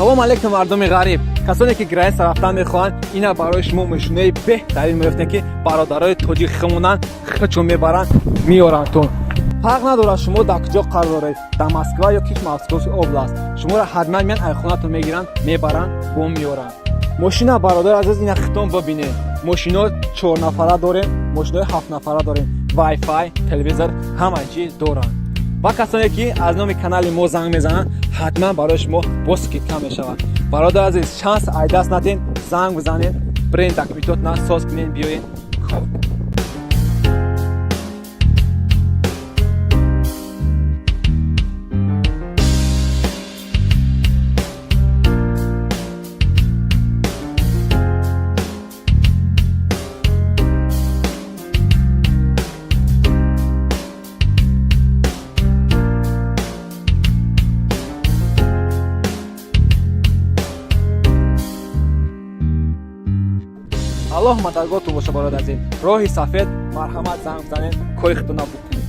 Салом алейкум, мардуми ғариб, касоне ки граница рафтан мехоҳанд. Ина барои шумо мошинои беҳтарин меёфтем, ки бародарои тоҷик химонанд, хичон мебаранд, меоранд. Тун фарқ надорад, шумо дар куҷо қарор доред, дар Москва ё ки Московский область, шуморо ҳатман меян, ай хонатон мегиранд, мебаранд, бо меоранд мошина. Бародар азиз, ина хитон бибинед, мошино чорнафара дорем, мошинои ҳафтнафара дорем, вайфай, телевизор, ҳама чиз доранд. Ва касоне ки аз номи канали мо занг мезананд, ҳатман барои шумо бо скидка мешавад. Бародар азиз, шанс ай даст надин, занг бизанед, бирен, документотна соз кунед, биёед, кор. Аллоҳ мададгортон боша, бародар азиз. Роҳи сафед, марҳамат, занг бизанед, кори худтона букунед.